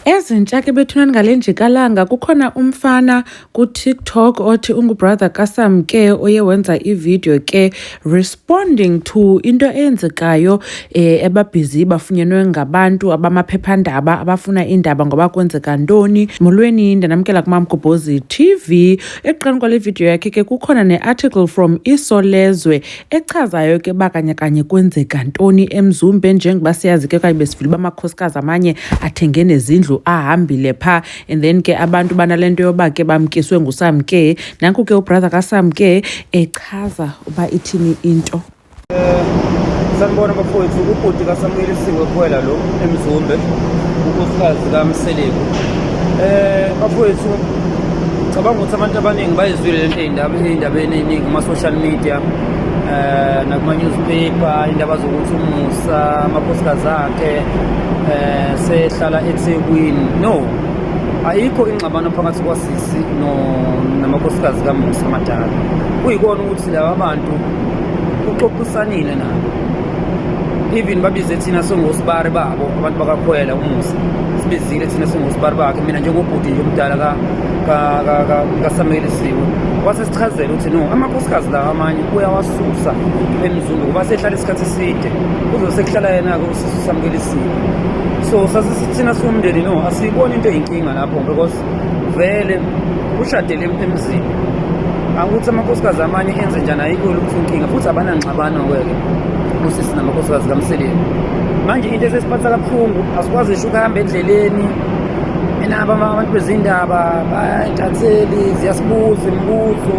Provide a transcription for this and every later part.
Ezintsha ke bethunani ngale njikalanga kukhona umfana kuTikTok othi ungubrother kaSamke oye wenza ividiyo ke responding to into eyenzekayo ebabhizi bafunyenwe ngabantu abamaphephandaba abafuna iindaba ngoba kwenzeka ntoni. Molweni, ndanamkela kuMamgobhozi TV. Ekuqaleni kwale vidiyo yakhe ke kukhona ne-article from Isolezwe echazayo ke uba kanye kanye kwenzeka ntoni eMzumbe, njengoba siyazi ke okanye besivile uba amakhosikazi amanye athenge nezindlu ahambile phaa, and then ke abantu banale nto yoba ke bamkiswe nguSamke. Nanku ke ubrother kaSamke echaza uba ithini into. Sanibona bafowethu, ubhuti kaSamuyelisiwe Khwela lo eMzumbe, unkosikazi kaMseleku. Bafowethu, cabanga ukuthi abantu abaningi bayizwile lento ey'ndaba ey'ndabeni ey'ningi kuma-social media nakuma-newspaper, indaba zokuthi uMusa amakhosikazi akhe sehlala eThekwini. No, ayikho ingxabano phakathi kwasisi no namakhosikazi kaMusa amadala. Kuyikona ukuthi laba bantu uxoxisanile nabo, even babize thina singosibari babo, abantu bakaKhwela. UMusa sibizile thina singosibari bakhe, mina njengobhuti nje omdala kaSamelisiwe, wase sichazela ukuthi no, amakhosikazi lawa amanye uyawasusa eMzumbe ngoba sehlala isikhathi eside, kuzobe sekuhlala yena-ke usisi uSamukelisiwe. So sasisithina siwumndeni, no, asiyiboni into eyinkinga lapho because vele ushadele emzini. Akuthi amakhosikazi amanye enze njani, ayikho lutho inkinga, futhi abanangxabano-ke ke usisi namakhosikazi kaMseleku. Manje into esesiphatha kabuhlungu, asikwazi ngisho ukuhamba endleleni enabo abantu bezindaba, bayintatheli ziyasibuza imibuzo,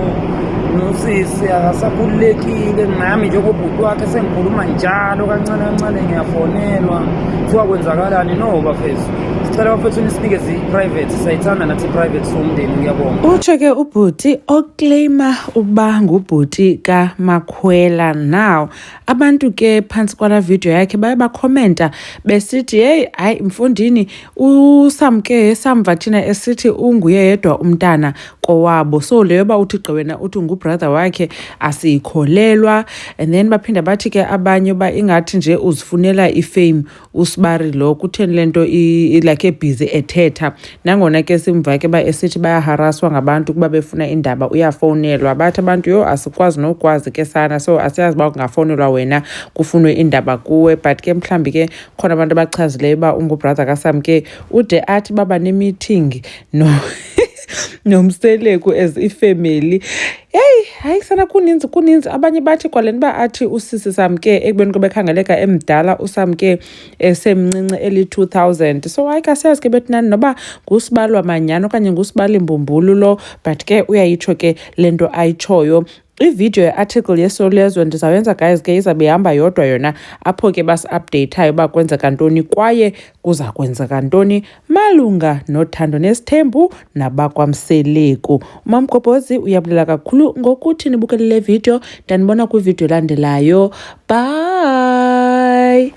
nosisi akasakhululekile. Nami njengobhuti wakhe sengikhuluma njalo kancane kancane, ngiyafonelwa kuthiwa kwenzakalani. No bafethu, sicela bafethu nisinikeze i-private, siyayithanda nathi i-private siwumndeni. Ngiyabonga. Utsho ke ubhuti oclaima ukuba ngubhuti kaMakhwela. Now abantu ke phantsi kwala video yakhe baye bakhomenta besithi, heyi hayi mfondini, uSamke samva thina esithi unguye yedwa umntana kowabo, so leyo yoba uthi gqi wena uthi ngubrother wakhe asiyikholelwa. And then baphinda bathi ke abanye uba ingathi nje uzifunela ifame usibari lo, kutheni le nto like ebhizi ethetha, nangona ke simva ke uba esithi bayaharaswa ngabantu kuba befuna indaba, uyafowunelwa. Bathi abantu, yho, asikwazi nokwazi ke sana, so asiyazi uba kungafowunelwa wena kufunwe indaba kuwe. But ke mhlawumbi ke khona abantu abachazileyo uba ungubrother kaSamke, ude athi baba ne-meeting no noMseleku as ifemeli. Heyi hayi sana, kuninzi kuninzi. Abanye bathi kwale nto uba athi usisi Samke ekubeni kube khangeleka emdala, uSamke esemncinci eli-2000, so hayi kasiyazi ke bethunani noba ngusibalwa manyani okanye ngusibali mbumbulu lo, but ke uyayitsho ke le nto ayitshoyo. Ividiyo ye-article yeSolezwe ndizawuyenza guys ke, izawube ihamba yodwa yona, apho ke basi-updeyithayo uba kwenzeka ntoni kwaye kuza kwenzeka ntoni malunga nothando nesithembu nabakwaMseleku. UMamgobhozi uyabulela kakhulu ngokuthi nibukele le video. Ndanibona kwividiyo elandelayo. Bye.